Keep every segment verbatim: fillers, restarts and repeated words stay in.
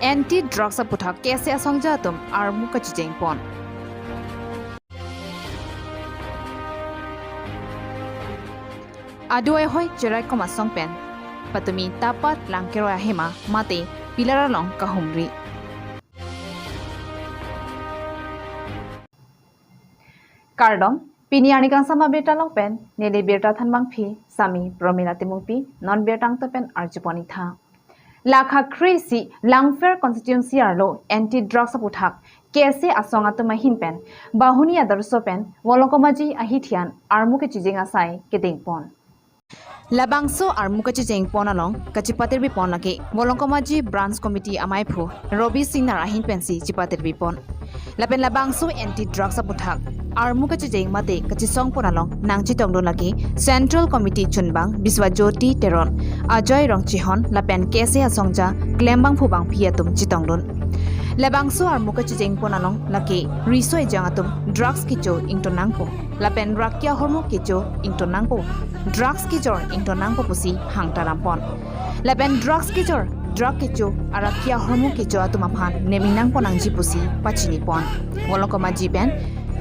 Anti drugs aputhak KSA asongja atum armu kachijeng pon. Adu ahoi cherai kom asong pen patumi Tapat Langkeroi ahema mate pillar along kahumri. Kardom, pini arni kangsam abirta along pen neli birta thanbangpi Sami Promila Timungpi, non birta angton pen arjupon-ik tha. Lakha kre-isi Langpher constituency arlo anti drugs aputhak KSA asong atum ahin pen Bahuni Adarsho pen Volongkomaji ahithian armu kachijeng asai kedeng pon. Labangso armu kachijeng pon along kachipatirbi pon lake Volongkomaji Branch Committee amaiphu Robi Singnar ahin pensi chipatirbi pon. Lapen labangso anti drugs aputhak armu kachijeng mate kachisong pon along nangchetongdun lake Central Committee chunbang Biswajyoti Teron, Ajoy Rongchehon lapen KSA asongja klembangphu bangpi atum chetongdun. Labangso armu kachijeng pon along lake riso ejang atum drugs kecho ington nangpo lapen rakia hormu kecho ington nangpo, drugs kejor ington nangpo pusi hangtaram pon. Lapen drugs kejor, drug kecho, arakia hormu kecho atum aphan neming nangpon nangji pusi pachini pon. Volongkomaji pen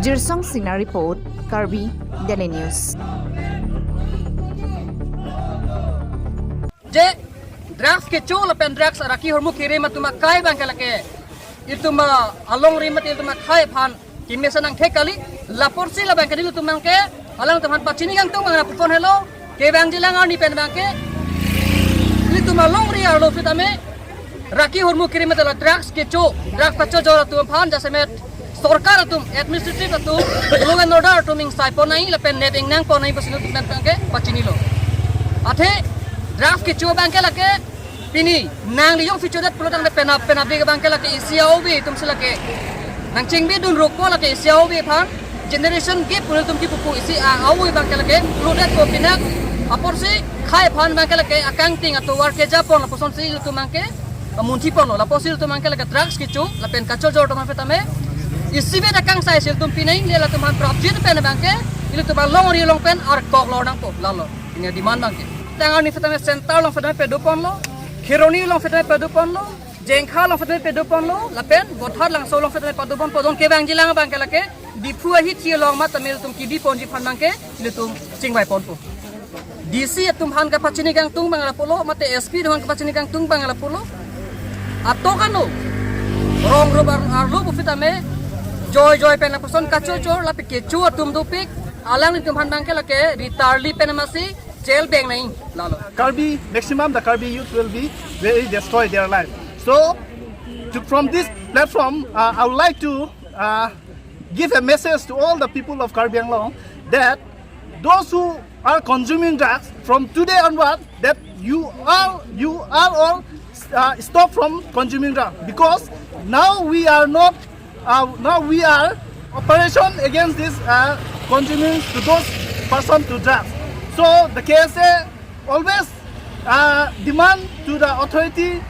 Jirsong Singnar report, Karbi Daily News. Je drugs kecho lapen drugs araki hormu kerim atum akai abangke lake itum alongri mate itum akhei aphan kemesen angthek kali, lapusi labangke nelitum abangke alangtum aphan pachini kangtung abang pupon helo, kevangjilang arni pen abangke nelitum alongri arlo sitame raki hormu kerim mate la drugs kecho, drugs kachojor atum aphan jasemet sorkar atum, administrative atum, law and order atum ingsai pon nangji lapen nep ingnang pon nangji pusi nelitum abangke pachinilo. Athe drugs kecho abangke lake pini nangli jongsi chodet pulo tangte penap penap abangke lake isi a-ove atumsi lake nangchingbidun rokpo, lake isi a-ove aphan generation gap pu nelitum kipu pu, isi a-ove abangke lake lodetpo pinak aporsi khei aphan abangke lake akangting atovar keja pon lapusonsi ilitum abangke amunthi ponlo, lapusi ilitum abangke lake drugs kecho lapen kachojor atum aphan sitame isivet akangsai si ilitum pinang, le latum aphan prapjin pen abangke ilitum alongri along pen arkok lor nangpo, lalo pini demand abangke. Tang arni sitame Center along sitame pado ponlo, Kheroni along sitame pado ponlo, Jengkha along sitame pado ponlo, lapen Bothar Langso along sitame pado ponpo, don kevangjilang abangke lake Diphu ahithi along matame ilitum kidi ponji aphan abangke ilitum chingvai ponpo. DC atum aphan kapachini kangtung abang lapulo, mate SP atum aphan kapachini kangtung abang lapulo. Atok ano rong rubar arlo pu sitame joi joi pen lapuson kachojor lapen kecho atum dopik, alanglitum aphan abangke lake ritarli pen amatsi jail beng nangji, lalo. Karbi, maximum the Karbi youth will be very destroyed their life. So, to, from this platform, uh, I would like to, uh, give a message to all the people of Karbi Anglong that those who are consuming drugs, from today onward, that you are, you are all, uh, stop from consuming drugs, because now we are not, uh, now we are operation against this, uh, consuming to those person to drugs. So the KSA always, uh, demand to the authority,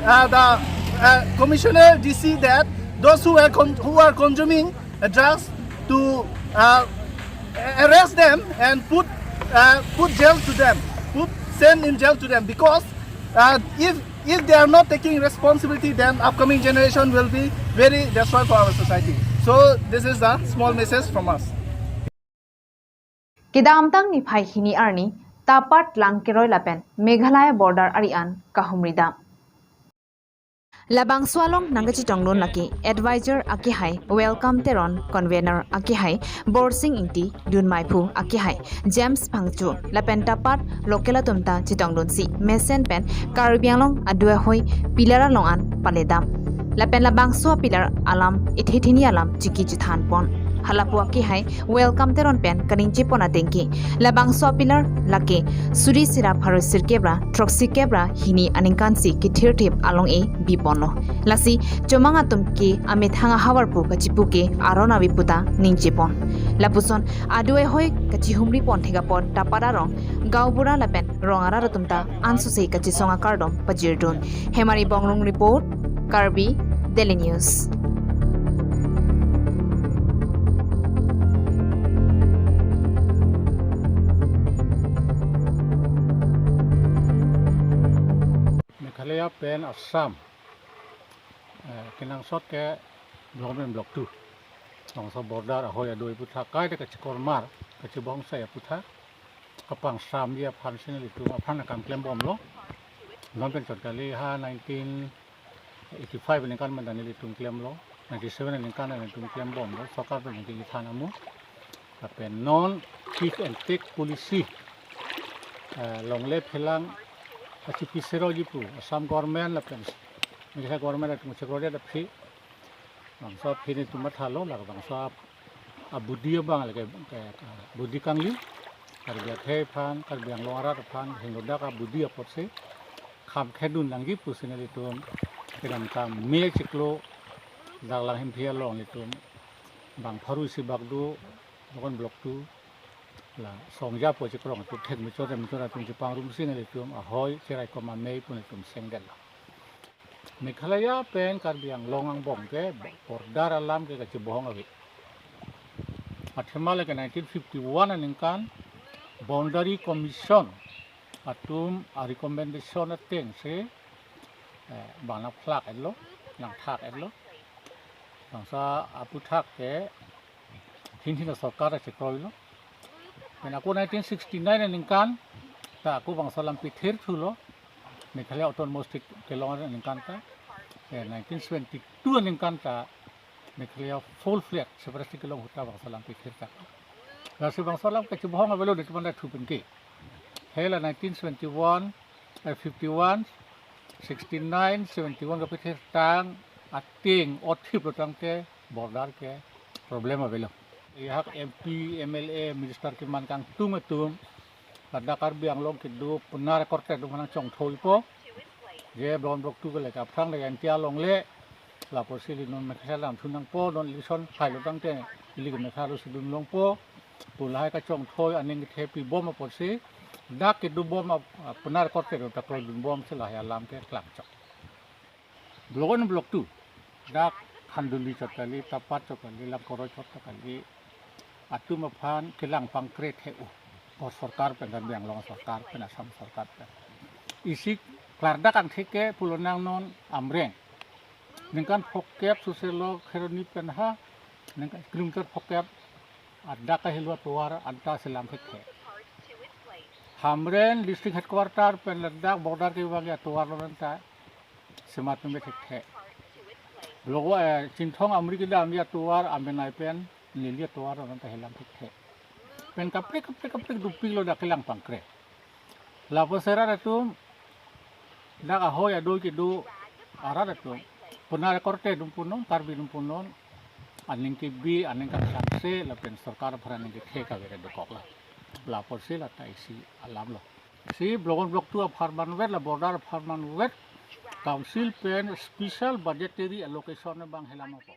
uh, the, uh, commissioner, DC, that those who are con-, who are consuming, uh, drugs to, uh, arrest them and put, uh, put jail to them, put send in jail to them, because, uh, if, if they are not taking responsibility, then upcoming generation will be very destroyed for our society. So this is the small message from us. Kedamtang niphai hini arni Tapat Langkeroi lapen Meghalaya border ari-an kahumri dam. Labangso along nangkachetongdun lake advisor akehai Welcome Teron, convener akehai Borsing Ingti, dunmaiphu akehai James Phangcho lapen Tapat local atum ta chetongdunsi mesen pen Karbi Anglong adu ahoi pillar along an paledam. Lapen labangso pillar alam ithethini alam chiki chethan pon. Halapu akehai Welcome Teron pen kaningje pon atengke, labangso pillar lake suri sira pharo sirkep ra throksi kep ra hini aningkan si kethirthip along-e bi ponlo. Lasi chomang atum ke amethang ahavar pu kachipu ke aron ave puta ningje pon. Lapuson adu ahoi kachihumri pon thek apot Tapat arong gaonbura lapen rong arat atum ta ansose kachesong akardom pajirdun. Hemari Bongrung report, Karbi Daily News. Meghalaya pen Assam Eh, kenangsot ke Block One and Block Two. Bangso border ahoi adoi aputhak kaita kachikormar, kachibongsai aputhak, kapangsamji aphansi nelitum aphan akam klembomlo. Non pen chot kali ha nineteen eighty-five aningkan pen ta nelitum klemlo, ninety-seven aningkan ta nelitum klembomlo, sorkar pen nelitum than amu. Lapen non give and take policy, eh, longle phelang achipi seroji pu Assam government lapen Meghalaya government atum chekrodet aphi, bangso aphi nelitum mathalo, la bangso ap-, abudi abang lake, ke, ke, budi kangli, Karbi akhei aphan, Karbi Anglong arat aphan, hingnodak abudi apotsi kham khedun nangji pusi nelitum kedamtang May chiklo, dak Langhemphi along nelitum bang pharo isi bak do, Block One Block Two, la songja po chikrong atum thek mechor mechor atum chepangrumsi nelitum ahoi cherai koma mei pu nelitum sengdetlo. Meghalaya pen Karbi Anglong angbong ke border alam ke kachibohong ave. Athema lake nineteen fifty-one aningkan Boundary Commission atum a recommendation atengsi, eh, bang nangphlak etlo, nangthak etlo. Bangso aputhak ke hini hini sorkar chekroilo. Pen ako nineteen sixty-nine aningkan ta ako bangso alam pithir thulo, Meghalaya Autonomous State kelong aningkan ta. Eh, nineteen seventy-two aningkan ta Meghalaya full fledged separate state kelong ahut ta bangso alam pithir ta. Lasi bangso alam kachibohong avelo nelitum anta thu pen ke. Hela nineteen seventy-one, eh, fifty-one, sixty-nine, seventy-one kapithir tang ateng othip lo tangte border ke problem avelo. Ehak M P, M L A, minister keman kangtung atum ladak Karbi Anglong kedo punar korte atum aphan nangchongthoipo. Je Block One Block Two ke lake aphrang lake N T R longle, la apotsi ili non Meghalaya alam thu nangpo, non election phai lo tangte ili ke Meghalaya alosi dun longpo pu lahai kachongthoi aning kethe pibom apotsi dak kedobom ap-, ap-, punar korte atum ta kroidunbomsi lahai alam ke klangchok. Block One, Block Two, dak Khanduli chot kali, Tapat chot kali, Langkoroi chot kali, atum aphan kelang pangkre the-o, o sorkar pen, Karbi Anglong sorkar pen, Assam sorkar pen. Isi klardak angthek ke pulo nang non Amreng. Ningkan phokep suse lo Kheroni pen ha, ningkan kilometer phokep, adak kahelo atovar anta selam thekthe. Hamren district headquarter pen ladak border kevang atovar lo anta semat me thekthe. Block One, eh, Chinthong Amri kedamji atovar Ambenai pen neli atovar lo anta helam thekthe. Pen kaprek kaprek kaprek dopiklo dak kelang pangkre. Lapusi rat atum dak ahoi adoi kedo arat atum punar korte atum punon, Karbi atum punon, aning kebi, aning kangsangse, lapen sorkar aphan aning kethe kave dokoklo. Lapusi lata isi alamlo. Si Block One Block Two apharman vet, la border apharman vet, council pen special budgetary allocation abang helam apo.